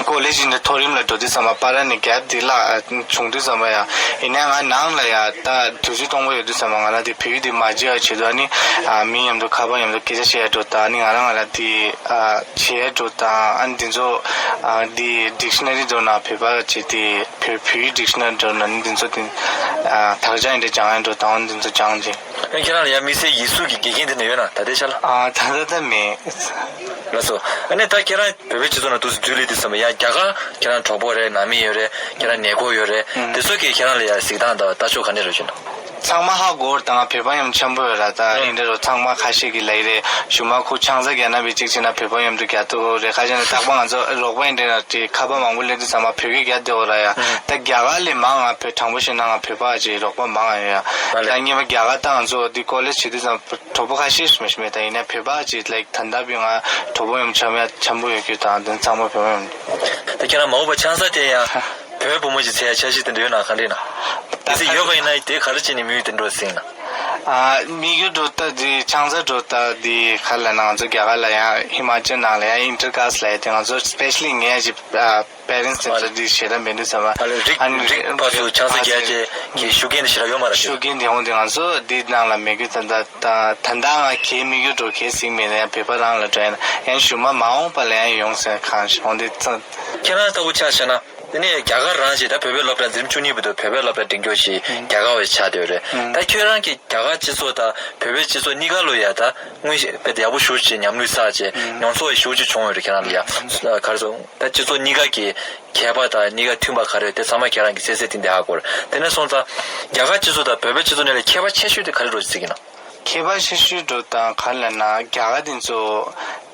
ཀོ་ལེ་ཇི་འདི་མཐོ་རིམ་ལ་འགྲོ་དུས་ཙམ་པ་པར་ནས་གེབ་འདི་བརླག་བྱུང་དུས་ཙམ་པ་ཡ། ཡིན་ནའང་ང་ནང་ལ་ཡ་ད་དུས་ཚོད་སྟོང་པ་ཡོད་དུས་ཙམ་པ་ང་རང་དེ་བོད་ཡིག་འདི་མ་བརྗེད་པ་བྱེད་དུས་ཨ་ནི་མི་མཉམ་དུ་ཁ་པར་མཉམ་དུ་སྐད་ཆ་བཤད་འགྲོ་དང་ཨ་ནི་ང་རང་ང་རང་དེ་བྱེད་འགྲོ་དང་ཨ་ནི་འདི་ཚོ་འདི་ཌིག་ཤ་ན་རི་འགྲོ་ན་བོད་པ་བྱེད་དེ་བོད་བོད་ཡིག་ཌིག་ཤ་ན་རི་འགྲོ་ན་ནི་འདི་ཚོ་དེ་དག་ཆ་ཡིན་འདྲ་སྦྱང་ཡིན་འགྲོ་དང་འདི་ཚོ་སྦྱང་དེ། ཨ་ཁྱེད་རང་ལ་ཡ་དམིགས་བསལ་ཡིག་གཟུགས་ཀྱི་དགེ་རྒན་དེ་འདྲ་ཡོད་ན་ད་ལྟའི་ཆ་ལ། ཨ་ད་ལྟ་ད་མེད། ལགས་སོ། ཨ་ནི་ད་ཁྱེད་རང་བོད་པའི་སྤྱི་ཚོགས་ནང་འདུག་སེ་འཛུལ་ལེ་དུས་ཙམ་པ་ཡ་རྒྱ་གར་ཁྱེད་རང་གྲོགས་པོ་རེད་ནང་མི་ཡོད་རེད་ཁྱེད་རང་ཉེ་འཁོར་ཡོད་རེད་དེ་ཚོ་གིས་ཁྱེད་རང་ལ་ཡ་གཟིགས་སྟངས་དང་ལྟ་ཕྱོགས་ག་འདྲ་རེད་ཞུ་ན། ཚང་མ་ཧ་གོ་བར་དང་བོད་པ་ཡང་འཆམ་པོ་ཡོད་ར་ད་ཨིན་འདྲ་རོ་ཚང་མ་ཁ་ཤས་ཀྱིས་ལབ་ཀྱི་རེད་གཞུག་མ་ཁོ་ཆང་ས་རྒྱག་ན་བི་གཅིག་བྱས་ན་བོད་པ་མཉམ་དུ་རྒྱག་ཐུབ་རེད་ཁ་ཤས་ནི་རྟག་པར་ང་ཚོ་རོགས་པ་ཡིན་འདྲ་ན་དེ་ཁ་པར་མང་པོ་སླེབས་དུས་ཚང་མ་བོད་སྐད་རྒྱག་བསྡད་ཡོད་ར་ཡ་ད་རྒྱ་གར་ལས་མང་ང་བོད་དྲང་པོ་བཤད་ན་ང་བོད་པ་ཅིག་རོགས་པ་མང་ང་ཡོད་ཡ་ད་སྔོན་མ་རྒྱ་གར་ད་ང་ཚོ་འདི་ཀོ་ལེ་ཇི་བྱེད་དུས་ཚང་གྲོགས་པོ་ཁ་ཤས་ཤིག་མ་ཤི་མེད་ད་ཡིན་ན་བོད་པ་ཅིག་ལའིག་ད་ལྟ་བུའི་ང་གྲོགས་པོ་ཡང་འཆམ་ཡ་འཆམ་པོ་ཡོད་རྒྱུ་དང་དོན་ཚང་མ་བོད་པ་ཡང་། ད་ཁྱེད་རང་མ་འོངས་པ་ཆང་ས་དེ་ཡང་བོད་བུ་མོ་ཅིག་འཚོལ་ཡ་འཆར་གཞི་དེ་འདྲ་ཡོད་ན་ག་འདྲ་ཡིན་ན། གལ་སྲིད་ཡོད་པ་ཡིན་ན་དེ་ག་རེ་བྱས་ནས་དམིགས་ཡུལ་དེ་འདྲ་བཟུང་ན། ཨ་དམིགས་ཡུལ་འགྲོ་ལྟ་དེ་ཆང་ས་འགྲོ་ལྟ་དེ་ག་ལ་ན་ང་ཚོ་རྒྱ་གར་ལ་ཡང་ཧི་མ་ཅལ་ནང་ལ་ཡང་ཨིན་ཊར་ཀཱ་སི་ལ་ཡ་དེ་ང་ཚོ་སི་པེ་ཤ་ལི་ངས་ཅིག་པེ་རེན་སི་དེ་ཚོ་འདི་ཞེ་དྲག་མེད་དུས་ཙམ་པ། ཨ་ལས་རིགས་ཨ་ནི་རིགས་ཕར་ཚུར་ཆང་ས་རྒྱག་ཅེས་ཀྱི་ཤུགས་རྐྱེན་དེ་ཞེ་དྲག་ཡོད་མ་རེད། ཤུགས་རྐྱེན་དེ་འོང་དེ་ང་ཚོ་འདི་ནང་ལ་མེད་གི་ད་ད་ད་ད་ལྟ་ང་གའི་དམིགས་ཡུལ་འགྲོ་གའི་གཟིགས་མེད་ན་ཡང་བོད་པ་རང་ལ་འགྲོ་ཡ་ན་ཡང་གཞུག་མ་མ་འོངས་པ་ལ་ཡང་ཡོང་སྲིད་གང་ཞིག་འོང་དེ་ཙང་། ཁྱེད་རང་ལྟ་བུ་ཆ་བཞག་ན་དེ་ནས་རྒྱ་གར་རང་ཞིག་ད་བོད་པའི་སློབ་གྲྭ་འཛིན་རིམ་བཅུ་གཉིས་པ་དུ་བོད་པའི་སློབ་གྲྭ་འགྲིམ་རྒྱུ་ཞིག་རྒྱ་གར་བ་ཆགས་བསྡད་ཡོད་རེད་ད་ཁྱོད་རང་གི་རྒྱ་གར་སྤྱི་ཚོགས་དང་བོད་པའི་སྤྱི་ཚོགས་གཉིས་ཀ་ལོ་ཡ་ད་དངོས་གཞི་དཔེ་ཡག་པོ་ཞེ་ཅིག་ཉམས་ལེན་བསགས་བྱས་མྱོང་ཚོར་ཞེ་ཅིག་བྱུང་ཡོད་རེད་ཁྱེད་རང་ལ་ཡ་ག་རེ་ཟེར་ད་སྤྱི་ཚོགས་གཉིས་ཀ་གི་ཁྱད་པར་དང་གཉིས་ཀ་མཐུན་པ་ག་རེ་ཡོད་དེ་ཚང་མ་ཁྱེད་རང་གི་གསལ་གསལ་ཏིང་ཏིང་ཧ་གོ་རེད་དེ་ནས་སོང་ཙང་རྒྱ་གར་སྤྱི་ཚོགས་དང་བོད་པའི་སྤྱི་ཚོགས་གཉིས་ལ་ཁྱད་པར་ཆེ་ཤོས་དེ་ག་རེ་འདྲ་ཅིག་ཡིན་ན། ཁྱད་པར་ཆེ་ཤོས་འདྲ་དང་ག་རེ་ལབ་ན་རྒྱ་གར་དེ་ཚོ་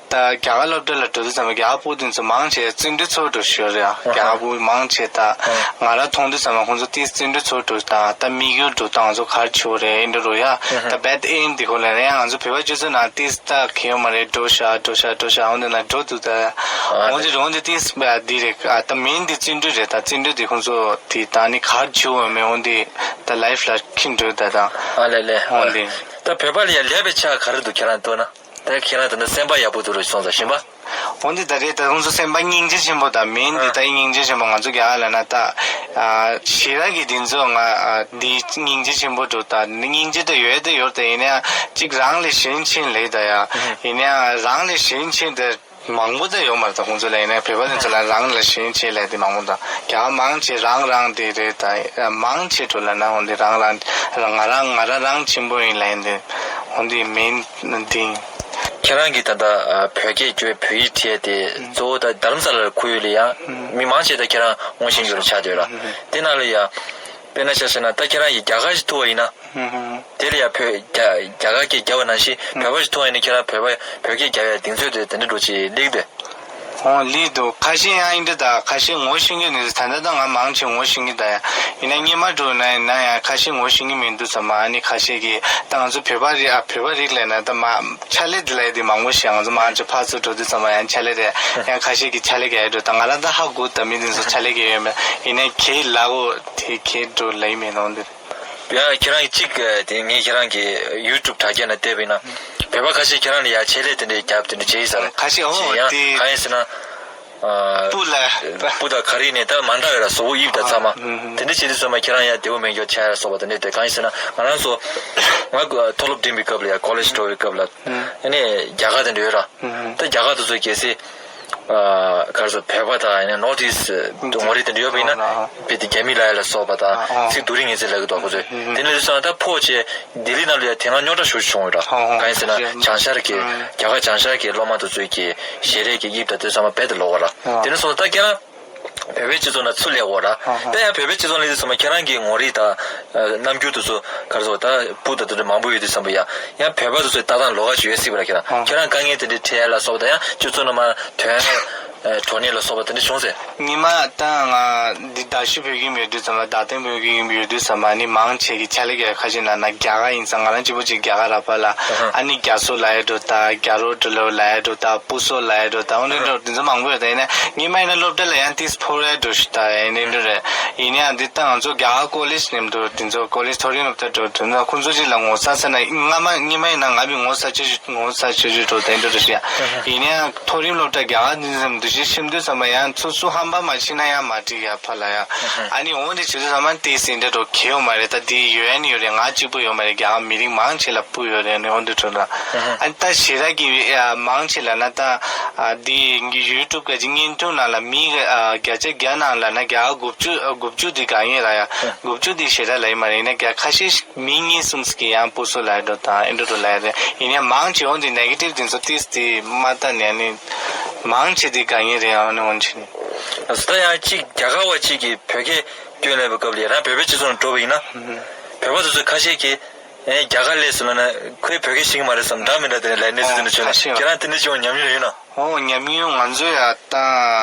ད་རྒྱ་གར་སློབ་གྲྭ་ལ་འགྲོ་དུས་ཙམ་པ་རྒྱ་གར་ཕྲུ་གུ་དེ་ཚོ་མང་ཆེ་བརྩོན་འགྲུས་ཚོར་འགྲོ་ཤོར་རེད་ཨ། རྒྱ་གར་ཕྲུ་གུ་མང་ཆེ་ད་ང་རང་མཐོང་དུས་ཙམ་པ་ཁོང་ཚོ་ཏིས་བརྩོན་འགྲུས་ཚོར་འགྲོ་དང་ད་དམིགས་ཡུལ་འགྲོ་དང་ང་ཚོ་ག་རེ་བྱེད་དགོས་རེད་ཨེ་འདྲ་རོ་ཡ་ད་བེད་ཨེམ་དེ་ཁོ་ལ་རེད་ང་ཚོ་བོད་པ་སྤྱི་ཚོགས་ནང་ཏིས་ད་གལ་ཡོད་མ་རེད་འགྲོ་ཤག་འགྲོ་ཤག་འགྲོ་ཤག་འོང་དེ་ན་འགྲོ་འདུག་ད་འོང་དེ་འོང་དེ་ཏིས་འདི་རེད་ད་མིན་འདི་བརྩོན་འགྲུས་རེད་ད་བརྩོན་འགྲུས་དེ་ཁོང་ཚོ་དེ་ད་ནི་ག་རེ་བྱེད་དགོས་མེད་འོང་དེ་ད་ལའིབ་ལ་ཁྱིམ་འགྲོ་ད་དང་ཨ་ལེ་ལེ་འོང་དེ། ད་བོད་པ་ལ་ཡང་ལས་པའི་ཆ་ག་རེ་འདུག་ཁྱེད་རང་ལྟོས་ན། ད་ཁྱེད་རང་ད་ནི་སེམས་པ་ཡག་པོ་འདུག་རོ་སོང་ཙང་ཞིམ་པ། འོན་ཏེ་ད་རེས་ད་ཁོང་ཚོ་སེམས་པ་སྙིང་རྗེ་ཆེན་པོ་དང་མིན་འདི་ད་སྙིང་རྗེ་ཆེན་པོ་ང་ཚོ་རྒྱ་གར་ལ་ན་ད་ཞེ་དྲག་གི་འདི་ཚོ་ང་འདི་སྙིང་རྗེ་ཆེན་པོ་འདུག་ད་འདི་སྙིང་རྗེ་ད་ཡོད་ད་ཡོད་ད་ཡིན་ན་ཡང་གཅིག་རང་ལས་གཞན་ཕྱིན་ལས་ད་ཡ་ཡིན་ན་ཡང་རང་ལས་གཞན་ཕྱིན་ད། མང་པོ་ད་ཡོད་མ་རེད་ད་ཁོང་ཚོ་ལ་ཡིན་ན་བོད་པ་དེ་ཚོ་ལ་རང་ལ་ཞེན་ཆེ་ལས་དེ་མང་པོ་ད་རྒྱ་མང་ཆེ་རང་རང་དེ་རེད་ད་མང་ཆེ་འགྲོ་ལ་ན་འོན་ཏེ་རང་རང་ང་རང་ང་རང་རང་ཆེན་པོ་ཡིན་ལ་ཡིན་ཏེ་འོན་ཏེ་མིན་དེ། ཁྱེད་རང་གིས་ད་ལྟ་བོད་སྐད་བརྗོད་བོད་ཡིག་བྲིས་ཏེ་གཙོ་བོ་ད་རྡ་རམ་ས་ལ་ལ་ཁུར་ཡོད་ལ་ཡང་མི་མང་ཆེ་ད་ཁྱེད་རང་ངོ་ཤེས་རྒྱུ་རུ་ཆགས་བསྡད་ཡོད་ར་དེ་ནང་ལ་ཡ་དཔེར་ན་ཆ་བཞག་ན་ད་ཁྱེད་རང་གིས་རྒྱ་གར་ཞིག་ཐུག་པ་ཡིན་ན། དེ་ལ་ཡང་བོད་རྒྱ་རྒྱ་གར་སྐད་རྒྱབ་པ་ནང་བཞིན་བོད་པ་ཞིག་མཐོང་ཡིན་ན་ཁྱེད་རང་བོད་པ་བོད་སྐད་རྒྱབ་ཡ་གདེང་ཚོད་དེ་དེ་འདྲ་འགྲོ་ཅིག་སླེབས་འདུག་ཨོ་ལི་འདུག་ཁ་ཤས་ཡང་ཨིན་འདྲ་དང་ཁ་ཤས་ངོ་ཤེས་ཀྱི་ནི་ད་ལྟ་ད་ང་མང་ཆེ་ངོ་ཤེས་ཀྱི་ད་ཡ་ཡིན་ན་སྔོན་མ་འགྲོ་ན་ཡིན་ན་ཡང་ཁ་ཤས་ངོ་ཤེས་ཀྱི་མི་འདུག་ཚང་མ་ཨ་ནི་ཁ་ཤས་ཀྱིས་ད་ང་ཚོ་བོད་པ་རིགས་ཨ་བོད་པ་རིགས་ལས་ན་ད་མ་ཕྱག་ལས་དེ་ལས་དེ་མང་པོ་ཞིག་ང་ཚོ་མང་ཆེ་ཕར་ཚུར་འགྲོ་དུས་ཚང་མ་ཡང་ཕྱག་ལས་རེད་ཡང་ཁ་ཤས་ཀྱིས་ཕྱག་ལས་རྒྱག་ཡ་འགྲོ་ད་ང་རང་ད་ཧ་གོ་ད་མི་དེ་ཚོ་ཕྱག་ལས་རྒྱག་ཡོད་མེད་ཡིན་ན་ཁྱེད་ལ་འོ། དེ་ཁྱེད་འགྲོ་ལེ་མེད་ནོ་འདིར། ཡང་ཁྱེད་རང་གིས་གཅིག་དེ་ངས་ཁྱེད་རང་གི་ཡུ་ཊུབ་དྲ་རྒྱ་ན་བལྟས་པ་ཡིན་ན། བོད་པ་ཁ་ཤས་ཁྱེད་རང་ལ་ཡ་ཆེད་ལས་དེ་འདྲའི་རྒྱབ་དེ་འདྲ་བྱས་ཡིན་ས་རེད། ཁ་ཤས་འོ་ཡང་དེ་གང་ཡིན་ཟེར་ན། སྤུ་ལ། སྤུ་དང་ག་རེ་ནས་ད་མ་འདྲ་བའི་ལ་བཟོ་བོ་དབྱིབས་དང་ཚང་མ། དེ་འདྲ་བྱས་དུས་ཚང་མ་ཁྱེད་རང་ཡ་བདེ་བོ་མེད་མཁན་ཆགས་ཡ་སོགས་པ་དེ་འདྲ་དེ་གང་ཡིན་ཟེར་ན་ང་རང་ཚོ། ང་མཐོ་སློབ་འགྲིམ་པའི་སྐབས་ལ་ཡ་ཀོ་ལེཇ་འགྲོ་བའི་སྐབས་ལ། ཨ་ནི་རྒྱ་གར་དེ་འདྲ་ཡོད་ར། ད་རྒྱ་གར་དེ་ཚོ་གལ་སྲིད། ག་རེ་ཟེར་བོད་པ་དང་ཡང་ན་ནོར་ཐི་ཨིསི་ངོ་རིས་དེ་འདྲ་ཡོད་པ་ཡིན་ན་དཔེ་དེ་རྒྱ་མི་ལ་ཡ་ལ་སོགས་པ་དང་ཚིག་སྡུག་རིགས་ངན་ཚིག་ལབ་ཀྱི་འདུག་ཁོ་ཚོས་དེ་ནས་དུས་སང་ད་ཕོག་བྱས་ལྡི་ལི་ནང་ལ་ཡ་དེ་སྔ་རྙོག་དྲ་ཞེ་པོ་བྱུང་ཡོད་ར་གང་ཡིན་ཟེར་ན་བྱང་ཤར་གྱི་རྒྱ་གར་བྱང་ཤར་གྱི་སློབ་མ་དེ་ཚོས་ཀྱི་ཞལ་རས་ཀྱི་དབྱིབས་དང་དེ་ཚང་མ་རྦད་དེ་ལོག་པ་ར་དེ་ནས་སོང་ཙང་ད་ཁྱེད་རང་བོད་པའི་སྤྱི་ཚོགས་ནང་ཚུར་སླེབས་ཡོད་ར་ད་ཡང་བོད་པའི་སྤྱི་ཚོགས་ནང་སླེབས་དུས་ཙམ་པ་ཁྱེད་རང་གི་ངོ་རིས་དང་རྣམ་འགྱུར་དེ་ཚོ་ག་རེ་ཟེར་ད་སྤུ་དང་དེ་འདྲ་མང་པོ་ཡོད་དུས་ཙམ་པ་ཡ་ཡང་བོད་པ་དེ་ཚོའི་ལྟ་སྟངས་ལོགས་ཀ་ཅིག་ཡོད་སྲིད་པ་ར་ཁྱེད་རང་ཁྱེད་རང་དཀའ་ངལ་དེ་འདྲ་འཕྲད་ཡ་ལ་སོགས་པ་དང་ཡང་སྤྱི་ཚོགས་ནང་མ་དོན། ཨེ་བྲོ་ནས་ལ་སོགས་པ་དེ་འདྲ་བྱུང་ཟེར། ཉི་མ་ད་ང་འདི་རྡ་ཤོད་བོད་ཁྱིམ་ཡོད་དུས་ཙམ་པ་རྡ་སྟེང་བོད་ཁྱིམ་ཡོད་དུས་ཙམ་པ་ནི་མང་ཆེ་གི་ཕྱག་ལས་ཀྱི་ཁ་ཤས་ན་ན་རྒྱ་གར་ཡིན་ཙང་ང་རང་གཅིག་པོ་གཅིག་རྒྱ་གར་ར་པ་ལ་ཨ་ནི་རྒྱ་བཟོ་ལ་ཡ་འགྲོ་ད་རྒྱ་རོ་འགྲོ་ལོ་ལ་ཡ་འགྲོ་ད་སྤུ་སོ་ལ་ཡ་འགྲོ་ད་འོ་འདི་འགྲོ་འདི་ཚོ་མང་པོ་ཡོད་ད་ཡིན་ན་ཉི་མ་ཡིན་ན་སློབ་གྲྭ་ལ་ཡང་ཏིས་ཕོར་ཡ་འགྲོ་ཞུ་ད་ཡིན་ནི་འགྲོ་རེད་ཡིན་ཡང་འདི་ད་ང་ཚོ་རྒྱ་གར་ཀོ་ལེཇ་ནས་འགྲོ་འདི་ཚོ་ཀོ་ལེཇ་མཐོ་རིམ་སློབ་གྲྭ་འགྲོ་འདི་ཚོ་ཁོང་ཚོ་གཅིག་ལ་ངོ་ཚ་ས་ན་སྔ་མ་ཉི་མ་ཡིན་ན་ང་བི་ངོ་ཚ་ཆེ་ཞུ་ངོ་ཚ་ཆེ་ཞུ་འགྲོ་ད་ཡིན་འགྲོ་རེད་ཞུ་ཡ་ཡིན་ཡང་མཐོ་རིམ་སློབ་གྲྭ་རྒྱ་གར་འདི་ཚོ་འདི་ འདི་ཤེས་དུས་ཙམ་པ་ཡང་ཚུར་ཚུར་ཧམ་པ་མ་ཕྱིན་ན་ཡང་མ་འགྲིག་ཡ་ཕར་ལ་ཡ། ཨ་ནི་འོ་འདི་བྱེད་དུས་ཙམ་པ་ཏི་སི་འདྲ་འགྲོ་གི་ཡོད་མ་རེད། ད་འདི་ཡོད་ཡ་ནི་ཡོད་རེད། ང་གཅིག་པུ་ཡོད་མ་རེད། རྒྱ་གར་མི་རིགས་མང་ཆེ་ལ་སྤུ་ཡོད་རེད། ཨ་ནི་འོ་འདི་འགྲོ་ལ། ཨ་ནི་ད་ཞེ་དྲག་གི་ཡ་མང་ཆེ་ལ་ན་ད་ཨ་འདི་ཡུ་ཊུབ་ག་ཅིག་བརྙན་ཐུང་ནང་ལ་མི་ག་ཨ་བརྒྱ་ཆ་བརྒྱ་ནང་ལ་ན་རྒྱ་གར་དགུ་བཅུ་ཨ་དགུ་བཅུ་འདི་ག་ཡིན་ར་ཡ། དགུ་བཅུ་འདི་ཞེ་དྲག་ལ་ཡིན་མ་རེད། ཡིན་ན་རྒྱ་ཁ་ཤས་མི་གཉིས་གསུམ་ཞིག་གིས་ཡང་སྤུ་སོ་ལབ་འགྲོ་དང་ཨེ་འགྲོ་འགྲོ་ལབ་རེད། ཡིན་ཡང་མང་ཆེ་འོ་འདི་ནེ་གེ་ཊིབ་དེ་ཚོ་ཏིས་དེ་མ་ལྟ་ནས་ནི་མང་ཆེ་དེ་དཀའ་ངལ་རེད། ཨ་ནི་འོན་ཆེ་ནི། ད་ཡང་གཅིག་རྒྱ་གར་བ་གཅིག་གིས་བོད་སྐད་སྐྱོན་ལབ་པའི་སྐབས་ལ་ཡ་རང་བོད་པའི་སྤྱི་ཚོགས་ནང་འགྲོ་བ་ཡིན་ན། བོད་པ་དེ་ཚོ་ཁ་ཤས་ཀྱིས་ཨེ་རྒྱ་གར་སླེབས་སོང་ལབ་ན་ཁོས་བོད་སྐད་ཤེས་ཀྱི་མ་རེད་བསམ་འདྲ་མི་འདྲ་དེ་ནས་ལབ་གནས་ཚུལ་དེ་འདྲ་བྱུང་ན་ཁྱེད་རང་དེ་འདྲ་བྱུང་ཉམས་མྱོང་ཡོད་ན། ཨོ་ཉམས་མྱོང་ང་ཚོ་ཡ་ད་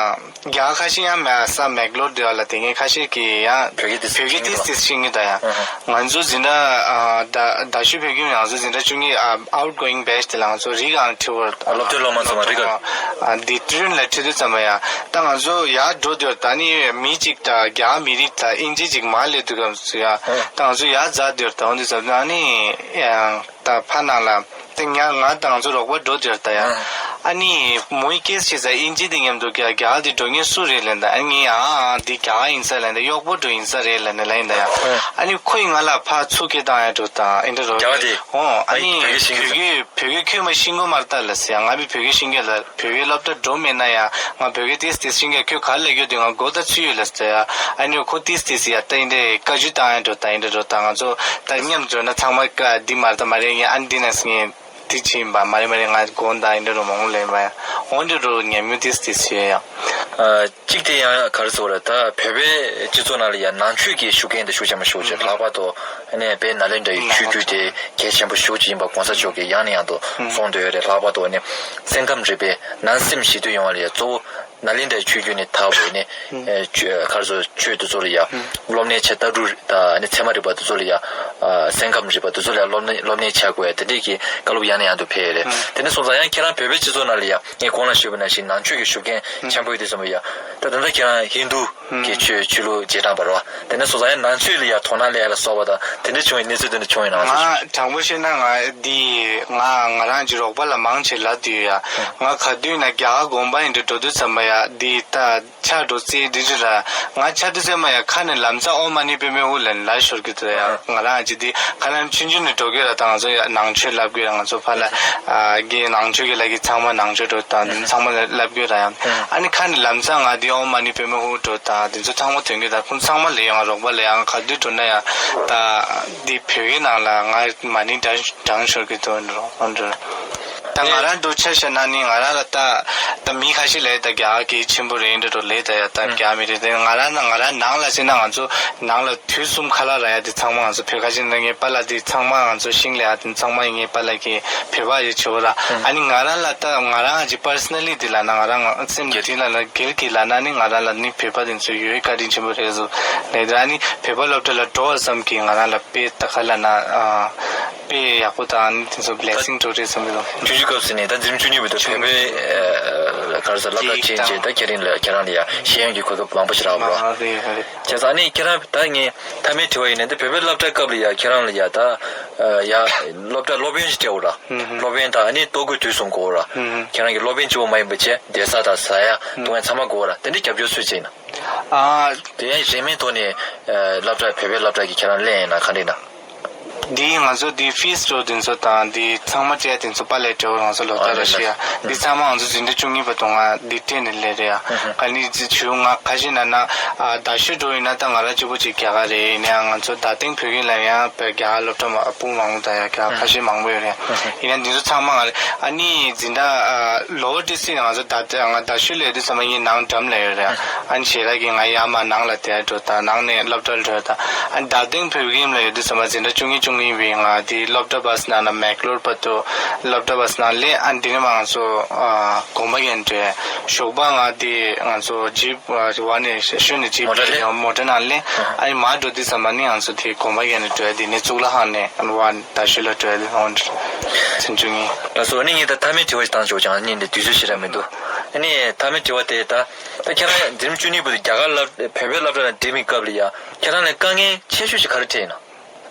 རྒྱ་གར་ཁ་ཤས་ཡང་མེད་ས་མེག་ལོར་དེ་བ་ལ་དེ་ངས་ཁ་ཤས་ཀྱིས་ཡང་བོད་སྐད་དེ་བོད་སྐད་དེ་དེ་ཤེས་ངེས་ད་ཡ། ང་ཚོ་འཛིན་གྲྭ་ཨ་ད་ད་ཤུ་བོད་ཁྱིམ་ང་ཚོ་འཛིན་གྲྭ་བཅུ་གཉིས་ཨ་outgoing batch དེ་ལ་ང་ཚོ་རིགས་ཨང་ཁྲི་བར་སློབ་གྲྭའི་སློབ་མ་ཚང་མ་རིགས་ཨང་། ཨ་འདི་ཀྲི་ཡུན་ལ་ཁྲིད་དུས་ཙམ་པ་ཡ་ད་ང་ཚོ་ཡར་འགྲོ་དུས་ད་ནི་མི་གཅིག་ད་རྒྱ་མི་རིགས་ད་དབྱིན་ཇི་གཅིག་མར་སླེབས་དུས་སྐབས་སུ་ཡ་ད་ང་ཚོ་ཡར་འཛེགས་དུས་ད་འོ་འདི་ཙམ་ད་ནི་ཡང་ད་ཕ་ནང་ལ། དེ་ང་ང་དང་ང་ཚོ་རོགས་པ་འགྲོ་དེར་ད་ཡ། ཨ་ནི་མོའི་སྐད་ཆ་ཟ་ཨིན་ཇི་དེ་མཉམ་དུ་རྒྱ་རྒྱ་དེ་འགྲོ་མཁན་སུ་རེད་ལན་ད་ཨ་ངས་ཨ་ཨ་དེ་རྒྱ་ཡིན་ས་ལན་ད་གཡོག་པོ་འགྲོ་ཡིན་ས་རེད་ལན་ད་ལན་ད་ཡ། ཨ་ནི་ཁོས་ང་ལ་ཕར་ཚུར་སྐད་བཏང་ཡ་འགྲོ་ད་ཨིན་ད་རོ། རྒྱ་དེ། ཨོ་ཨ་ནི་བོད་སྐད་ཤེས་ཀྱི་འདུག་བོད་སྐད་བོད་སྐད་ཁོས་མ་ཤེས་གོ་མ་རེད་ད་ལ་ཟེར་ཡ། ང་བི་བོད་སྐད་ཤེས་ཀྱི་ལ་བོད་སྐད་སློབ་གྲྭ་འགྲོ་མེད་ན་ཡ་ང་བོད་སྐད་ཏིས་ཏིས་ཤེས་ཀྱི་ཁོས་ག་ལ་ཡོད་དེ་ང་མགོ་ད་ཚུད་ཡོད་ལ་ཟེར་ཡ། ཨ་ནི་ཁོ་ཏིས་ཏིས་ཡ་ད་ཨིན་ད་བཀའ་ཇུས་བཏང་ཡ་འགྲོ་ད་ཨིན་ད་རོ་ད་ང་ཚོ་ད་མཉམ་འགྲོ་ན་ཚང་མ་བཀའ་འདི་མ་རེད་ད་མ་རེད་ཡ་ཨ་ནི་འདི་ན་ངས། དེ་ཕྱིན་པ་མ་རེད་མ་རེད། ང་དགོངས་དག་ཨིན་འདྲ་རུ་མང་པོ་ལེན་པ་ཡང་འོན་འདྲ་རུ་ཉམས་མྱོང་ཏིས་ཏིས་ཡོད་ཡང་། ཨ། གཅིག་དེ་ཡང་ག་རེ་ཟེར་བ་རེད། ད་བོད་པའི་སྤྱི་ཚོགས་ནང་ལ་ཡང་ནང་ཆོས་ཀྱི་ཤུགས་རྐྱེན་དེ་ཤུགས་ཆེན་པོ་ཞིག་ལྷག་པར་དུ་ཨ་ནི་བོད་ནཱ་ལེནྡྲའི་ཆོས་བརྒྱུད་དེ་གལ་ཆེན་པོ་ཞིག་ཡིན་པ་གོང་ས་མཆོག་གིས་ཡང་ནས་ཡང་དུ་གསུངས་བསྡད་ཡོད་རེད། ལྷག་པར་དུ་ཨ་ནི་སེམས་ཁམས་རིག་པའི་ནང་སེམས་ཞི་དུལ་ཡོང་བ་ལ་ཡང་གཙོ་བོ། ནཱ་ལེནྡྲའི་ཆོས་བརྒྱུད་ནས་དར་བའི་ནི། ཨེ་ཆོས་ག་རེ་ཟེར་ཆོས་དེ་ཚོ་ལ་ཡ། སློབ་གཉེར་བྱས། ལྟ་གྲུབ་དང་ནི་ཚད་མ་རིག་པ་དེ་ཚོ་ལ་ཡ། ཨ་སེམས་ཁམས་རིག་པ་དེ་ཚོ་ལ་ཡ་སློབ་གཉེར་སློབ་གཉེར་བྱ་དགོས་ཡ་དེ་འདྲས་ཀྱི་བཀའ་སློབ་ཡང་ནས་ཡང་དུ་ཕེབས་ཡོད་རེད། དེ་ནས་སོང་ཙང་ཡང་ཁྱེད་རང་བོད་པའི་སྤྱི་ཚོགས་ནང་ལ་ཡ་ངས་གོང་ལ་ཞུས་པ་ནང་བཞིན་ནང་ཆོས་ཀྱི་ཤུགས་རྐྱེན་ཆེན་པོ་ཡོད་དུས་ཙམ་པ་ཡ། ད་ད་ལྟ་ཁྱེད་རང་ཧིན་དུ་གི་ཆོས་ཆོས་ལུགས་རྗེས་འབྲང་པ་རེད་བ། དེ་ནས་སོང་ཙང་ཡང་ནང་ཆོས་ལ་ཡ་དོ་སྣང་སླེབས་ཡ་ལ་སོགས་པ་དང་དེ་འདྲས་བྱུང་བའི་གནས་ཚུལ་དེ་འདྲ་བྱུང་ཡོད་ན་ང་ཚོ་ཞུ། ང་དྲང་པོ་བཤད་ན་ང་འདི་ང་ང་རང་གི་རོགས་པ་ལ་མང་ཆེ་ལབ་དུས་ཡ། ང་ག་དུས་ན་རྒྱ་གར་དགོན་པ་ཡིན་འདྲ་འགྲོ་དུས་ཙམ་པ་ཡ་འདི་ད་ཆ་འགྲོ་རྩིས་འདི་འདྲ་ར། ང་ཆ་དུས་ཙམ་པ་ཡ་ཁ་ནས་ལམ་སང་ཨོཾ་མ་ཎི་པདྨེ་ཧཱུྃ་ལབ་ལབ་ཤོར་གི་འདུག་ཡ། ང་རང་གི་འདི་ཁ་ནས་ཆུང་ཆུང་ནས་འགྲོ་གི་ར། ད་ང་ཚོ་ཡ་ནང་ཆོས་ལབ་གི་ར། ང་ཚོ་ཕ་ལ་ཨ་གི་ནང་ཆོས་ཀྱི་ལ་གི་ཚང་མ་ནང་ཆོས་འགྲོ་དང་འདི་ཚང་མ་ལབ་གི་ར་ཡ། ཨ་ནི་ཁ་ནས་ལམ་སང་ང་འདི་ཨོཾ་མ་ཎི་པདྨེ་ཧཱུྃ་འགྲོ་དང་འདི་ཚོ་ཚང་མ་དོན་གི་ད་ཁོང་ཚང་མ་ལས་ཡ་ང་རོགས་པ་ལས་ཡ། ང་ག་དུས་འགྲོ་ན་ཡ་ད་འདི་བོད་ཀྱི་ནང་ལ་ང་མ་ཎི་འདྲ། གྲང་ཤོར་གི་འདུག་འགྲོ་འགྲོ། ད་ང་རང་འགྲོ་ཆ་བཞག་ན་ནི་ང་རང་ལ་ད་ད་མི་ཁ་ཤས་ལས་ད་རྒྱ་གི་ཆེན་པོ་རེད་འགྲོ་འགྲོ་ལས་ད་ཡ་ད་རྒྱ་མི་རེད། དེ་ང་རང་ན་ང་རང་ནང་ལ་བྱས་ན་ང་ཚོ་ནང་ལ་དུས་གསུམ་ཁ་ལག་ར་ཡ་དེ་ཚང་མ་ང་ཚོ་བོད་ཁ་ཆེ་ན་ངའི་པཱ་ལགས་དེ་ཚང་མ་ང་ཚོ་ཤིང་ལས་ཡ་དེ་ཚང་མ་ངའི་པཱ་ལགས་ཀྱི་བོད་པ་ཡི་བྱོས་ར། ཨ་ནི་ང་རང་ལ་ད་ང་རང་གི་པར་སོ་ནལ་ལི་དེ་ལ་ན་ང་རང་སེམས་དེ་ལ་ན་སྒེར་གྱི་ལ་ན་ནི་ང་རང་ལ་ནི་བོད་པ་དེ་ཚོ་ཡོད་བཀའ་དྲིན་ཆེན་པོ་རེད་བཟོ་ལས་ད། ཨ་ནི་བོད་པ་སློབ་གྲྭ་ལ་འགྲོ་བ་ཙམ་གྱིས་ང་རང་ལ་དཔེ་ད་ག་ལ་ན། དཔེ་ཡག་པོ་དང་དེ་ཚོ་blessing འགྲོ་རེད་བསམ་གྱི་འདུག་ཆུང་ཆུང་སྐབས་སུ་ནས་ད་འཛིན་གྲྭ་བཅུ་གཉིས་པ་དུ་བོད་པའི་ག་རེ་ཟེར་སློབ་གྲྭ་ཕྱིན་རྗེས་ད་ཁྱེད་རང་ལ་ཁྱེད་རང་ལ་ཡ་ཤེས་ཡོན་གྱི་གོ་སྐབས་མང་པོ་ཞིག་རག་པ་རེད། བྱས་ཙང་ཨ་ནི་ཁྱེད་རང་ད་ངས་མཐའ་མའི་དྲི་བ་ཡིན་ནའི་ད་བོད་པའི་སློབ་གྲྭ་སྐབས་ལ་ཡ་ཁྱེད་རང་ལ་ཡ་ད་ཡ་སློབ་གྲྭ་སློབ་དཔོན་ཞིག་སྤྲད་འོ་ར། སློབ་དཔོན་དང་ཨ་ནི་ལྟོ་གོས་དུས་གསུམ་དགོས་འོ་ར། ཁྱེད་རང་གི་སློབ་དཔོན་གཅིག་པོ་མ་ཡིན་པ་བྱས་སྡོད་ས་དང་ཟ་ཡ་འཐུང་ཡ་ཚང་མ་དགོས་འོ་ར། དེ་འདྲའི་རྒྱབ་སྐྱོར་སུས་བྱས་ན། ཨ། དེ་ཡང་རིན་མེད་ཐོག་ནས་སློབ་གྲྭ་བོད་པའི་སློབ་གྲྭ་གི་ཁྱེད་རང་ལེན་ཡིན་ན་ག་འདྲ་ཡིན་ན། འདི་ང་ཚོ་འདི་ཕིས་འགྲོ་དེ་ཚོ་དང་འདི་ཚང་མ་སྤྲད་དེ་ཚོ་པཱ་ལགས་སྤྲད་འོ་ང་ཚོ་ལོ་ལྟར་ར་ཤི་ཡ། འདི་ཚང་མ་ང་ཚོ་འཛིན་གྲྭ་བཅུ་གཉིས་པ་དུ་ང་འདི་སྤྲད་ནས་ལས་རེད་ཡ། ག་ནི་ཅི་ཆུ་ང་ཁ་ཤས་ན་ན་ཨ་ད་ཤུ་འགྲོ་ཡིན་ན་ད་ང་ར་གཅིག་པོ་ཅིག་རྒྱ་གར་རེད། ཡིན་ཡང་ང་ཚོ་ད་ཐེངས་བོད་ཁྱིམ་ལ་ཡང་བོད་རྒྱ་གར་སློབ་གྲྭ་མ་སྤུ་མང་པོ་དང་ཡ་རྒྱ་གར་ཁ་ཤས་མང་པོ་ཡོད་རེད། ཡིན་ཡང་འདི་ཚོ་ཚང་མ་ང་ར་ཨ་ནི་འཛིན་གྲྭ་ལོ་ཏི་སི་ང་ཚོ་ད་ང་ད་ཤུ་ལས་དུས་ཚང་མ་ཡིན་ནང་འགྲམ་ལ་ཡོད་རེད། ཨ་ནི་ཞེ་དྲག་གི་ང་ཡ་མ་ནང་ལ་དེ་འགྲོ་ད་ནང་ནས་སློབ་གྲྭ་ལ་འགྲོ་ད། ཨ་ནི་ད་ཐེངས་བོད་ཁྱིམ་ལ་ཡོད་དུས་ཙམ་པ་འཛིན་གྲྭ་བཅུ་གཉིས་བཅུ་གཉིས་པའི་ང་དེ་སློབ་གྲྭ་བྷ་སི་ནང་ན་མེག་ལོར་བར་དུ་སློབ་གྲྭ་བྷ་སི་ནང་སླེབས། ཨ་ནི་དེ་ནས་མ་ང་ཚོ་ཨ་དགོན་པ་གན་འགྲོ་ཞོགས་པ་ང་དེ་ང་ཚོ་ཇིབ་ཨ་བ་ནས་ཤུ་ནས་ཇིབ་མོ་ཊ་ལས་མོ་ཊ་ནང་སླེབས། ཨ་ནི་མར་འགྲོ་དུས་ཙམ་པ་ནི་ང་ཚོ་དེ་དགོན་པ་གན་ནས་འགྲོ་དེ་ནས་གཙུག་ལག་ཁང་ནས་ཨ་ནི་བ་ད་ཤུ་ལ་འགྲོ་དེ་ཧོན་ཚན་བཅུ་གཉིས། ད་སོ་ནི་ངས་ད་མཐའ་མའི་དྲི་བ་ཞིག་བཏང་ཆོག་ཀྱང་ཉིན་འདི་དུས་ཚོད་ཞེ་དྲག་མི་འདུག་ཨ་ནི་མཐའ་མའི་དྲི་བ་དེ་ད་ད་ཁྱེད་རང་འཛིན་གྲྭ་བཅུ་གཉིས་པོ་དེ་རྒྱ་གར་སློབ་བོད་པའི་སློབ་གྲྭ་ལ་འགྲིམ་པའི་སྐབས་ལ་ཡ་ཁྱེད་རང་ལ་དཀའ་ངལ་ཆེ་ཤོས་ཤིག་ག་རེ་འཕྲད་ཡིན་ན།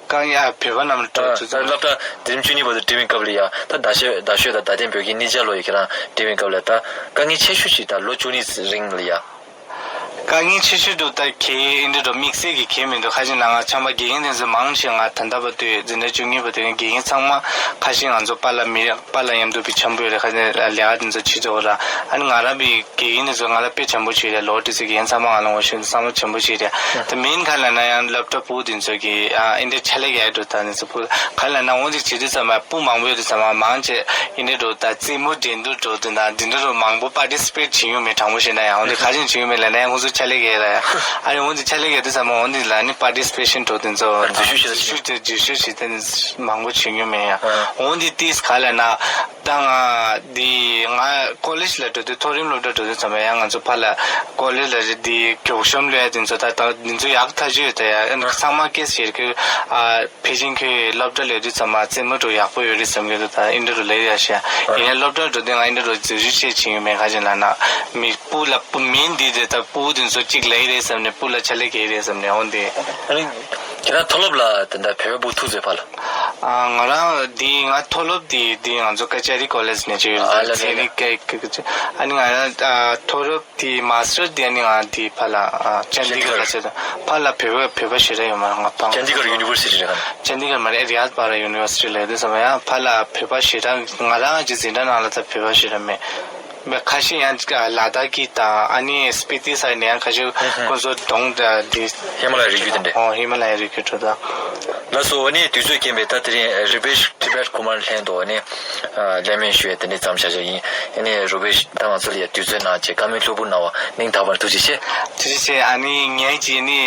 དཀའ་ངལ་ཨ་བོད་པ་རྣམས་ལ་ཨ། སློབ་གྲྭ་འཛིན་གྲྭ་བཅུ་གཉིས་བར་དུ་འགྲིམས་པའི་སྐབས་ལ་ཡ། ད་ཟླ་ཤོད་ཟླ་ཤོད་དང་ཟླ་སྟེང་བོད་ཀྱི་གནས་ཆ་ལོ་ཡི་ཁྱེད་རང་འགྲིམས་པའི་སྐབས་ལ་ད་དཀའ་ངལ་ཆེ་ཤོས་ཤིག་ད་ལོ་བཅུ་གཉིས་རིང་ལ་ཡ། དཀའ་ངལ་ཆེ་ཤོས་འདུག་ད་གལ་ཨིན་འདྲ་འགྲོ་དམིགས་བསལ་གྱི་གལ་མི་འདུག་ཁ་ཅིག་ན་ང་ཆམ་པ་དགེ་རྒན་དེ་ཚོ་མང་ཆེ་ང་ད་ལྟ་བར་དུ་འཛིན་གྲྭ་བཅུ་གཉིས་བར་དུ་དགེ་རྒན་ཚང་མ་ཁ་ཤས་ང་ཚོ་པཱ་ལགས་མི་པཱ་ལགས་མཉམ་དུ་བི་འཆམ་པོ་ཡོད་རེད། ཁ་ཅིག་ལས་ཀ་དེ་ཚོ་བྱེད་ཆོག་ར། ཨ་ནི་ང་རང་བི་དགེ་རྒན་དེ་ཚོ་ང་ལ་དཔེ་འཇམ་པོ་བྱེད་རེད། ལོ་དེ་ཚོ་དགེ་རྒན་ཚང་མ་ང་ལ་ངོ་ཤེས་ཚང་མ་འཇམ་པོ་བྱེད་རེད། དེ་མིན་ཁ་ལ་ན་ཡང་སློབ་གྲྭ་སྤུ་དེ་ཚོ་གི་ཨ་ཨིན་འདྲ་ཆ་ལས་ཡག་འགྲོ་ད་ནི་ཚོ་སྤུ་ག་ལ་ན་འོང་དེ་བྱེད་དུས་ཚང་མ་སྤུ་མང་པོ་ཡོད་དུས་ཚང་མ་མང་ཆེ་ཨིན་འདྲ་འགྲོ་ད་རྩེད་མོ་འགྲན་བསྡུར་འགྲོ་དུས་ན་འདི་འདྲ་རུ་མང་པོ་པར་ཊི་སི་པེཊ་བྱེད་ཡོང་མེད། དྲང་པོ་བཤད་ན་ཡང་འོང་དེ་ག་ཅིག་བྱེད་ཡོང་མེད་ལ་ན་ཡང་ཁོང་ཚོ་ཆ་ལས་ཡག་ར་ཡ། ཨ་ནི་འོང་དེ་ཆ་ལས་ཡག་དུས་ཚང་མ་འོང་དེ་ལ་ནི་པར་ཊི་སི་པེ་ཤན་འགྲོ་དུས་ཚོ་འཛུལ་ཞུགས་བྱེད་ད་འཛུལ་ཞུགས་འཛུལ་ཞུགས་བྱེད་དུས་མང་པོ་བྱེད་ཡོང་མེད་ཡ། འོང་དེ་ཏིས་ག་ལ་ན། ད་ང་འདི་ང་ཀོ་ལེཇ་ལ་འགྲོ་དུས་མཐོ་རིམ་སློབ་གྲྭ་འགྲོ་དུས་ཙམ་པ་ཡང་ང་ཚོ་ཕར་ལ་ཀོ་ལེཇ་ལ་རེད་འདི་མགྱོགས་གཤོམ་སླེབས་ཡ་དེ་ཚོ་ད་ད་འདི་ཚོ་ཡག་ཐག་ཆོད་ཡོད་ད་ཡ། ཚང་མ་སྐད་ཆ་བཤད་ཀྱི་ཨ་ཕལ་ཆེར་ཁྱོད་སློབ་གྲྭ་ལ་ཡོད་དུས་ཙམ་པ་རྩེད་མོ་འགྲོ་ཡག་པོ་ཡོད་རེད་བསམ་གྱི་འདུག་ད་ཨིན་འདྲ་རུ་ལས་ཡ་ཤ་ཡིན་ན་སློབ་གྲྭ་འགྲོ་དུས་ང་ཨིན་འདྲ་རུ་འཛུལ་ཞུགས་བྱེད་བྱེད་ཡོད་མེད་ཁ་ཅིག་ལ་ན་མི་སྤུ་ལ་སྤུ་མིན་འདི་དེ་ད་སྤུ་དེ་ཚོ་གཅིག་ལས་རེད་བསམ་ནས་སྤུ་ལ་ཆ་ལས་ཀྱི་རེད་བསམ་ནས་འོང་དེ། ཁྱེད་རང་མཐོ་སློབ་ལ་དེ་འདྲ་བོད་པ་སྤུ་ཐུག་ཚོད་ཕར་ལ། ཨ་ང་རང་འདི་ང་མཐོ་སློབ་འདི་འདི་ང་ཚོ་ཀ་ཅ་རི་ཀོ་ལེཇ་ནས་བྱས་ཡོད་ཨ་ལ་རེད། ཚན་རིག་སྐད་ཀྱི་ཨ་ནི་ང་རང་ཨ་མཐོ་སློབ་འདི་མཱ་སི་ཊར་འདི་ཨ་ནི་ང་འདི་ཕར་ལ་ཨ་ཅན་དི་གར་ལ་བྱས་དང་ཕར་ལ་བོད་པ་བོད་པ་ཞེ་དྲག་ཡོད་མ་རེད་ང་ཕང་ཅན་དི་གར་ཡུ་ནི་ཝར་སི་ཊི་རེད་ག་ཅན་དི་གར་མ་རེད་རི་ཡཱད་བྷ་ར་ཡུ་ནི་ཝར་སི་ཊི་ལ་ཡོད་དུས་ཙམ་པ་ཡང་ཕར་ལ་བོད་པ་ཞེ་དྲག་ང་རང་གི་འཛིན་གྲྭ་ནང་ལ་ད་བོད་པ་ཞེ་དྲག་མེད། མི་ཁ་ཤས་ཡང་ལ་དྭགས་ཀྱི་དང་ཨ་ནི་སྤི་ཏི་སའིཌ་ནས་ཡང་ཁ་ཤས་ཁོང་ཚོ་གདོང་འདི་ཧི་མ་ལ་ཡའི་རི་རྒྱུད་དེ་འདྲ། ཨོ་ཧི་མ་ལ་ཡའི་རི་རྒྱུད་འགྲོ་ད། ལགས་སོ། ཨ་ནི་དུས་ཚོད་རྐྱེན་པས་ད་དེ་རིང་རུ་པེཤ་ཏི་བེཊ་ཀུ་མར་ལྷན་དུ་ཨ་ནི་ལན་མེ་ཞུ་ཡས་དེ་འདྲ་མཚམས་བཞག་བཞག་ཡིན། ཨ་ནི་རུ་པེཤ་ད་ང་ཚོ་ལ་ཡ་དུས་ཚོད་གནང་བྱས་བཀའ་མོལ་ལྷུག་པོ་གནང་བ་སྙིང་ཐག་པ་ནས་ཐུགས་རྗེ་ཆེ། ཐུགས་རྗེ་ཆེ། ཨ་ནི་ངས་ཀྱིས་ནི།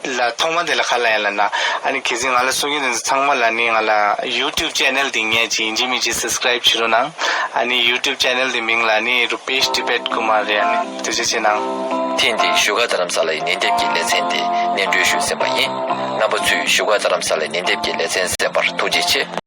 ལ་ཐོག་མ་དེ་ལ་ཁ་ལ་ཡ་ལ་ན་ཨ་ནི་གལ་སྲིད་ང་ལ་གསུང་གི་དེ་ཚོ་ཚང་མ་ལ་ནི་ང་ལ་ཡུ་ཊུབ་ཅེ་ནལ་དེ་ངས་ཅིག་ཡིན་གཅིག་མིན་གཅིག་སབ་སི་ཀ་རེབ་བྱེད་རོགས་གནང་། ཨ་ནི་ཡུ་ཊུབ་ཅེ་ནལ་དེ་མིང་ལ་ནི་རུ་པེཤ་ཏི་བེཊ་ཀུ་མར་རེད། ཨ་ནི་ཐུགས་རྗེ་ཆེ་གནང་། ཐེངས་འདིའི་བཞུགས་སྒར་རྡ་རམ་ས་ལའི་ཉིན་དེབ་ཀྱི་ལེ་ཚན་དེ་སྙན་སྒྲོན་ཞུས་ཟིན་པ་ཡིན། རྣམ་པ་ཚོས་བཞུགས་སྒར་རྡ་རམ་ས་ལའི་ཉིན་དེབ་ཀྱི་ལེ་ཚན་གསན་པར་ཐུགས་རྗེ་ཆེ།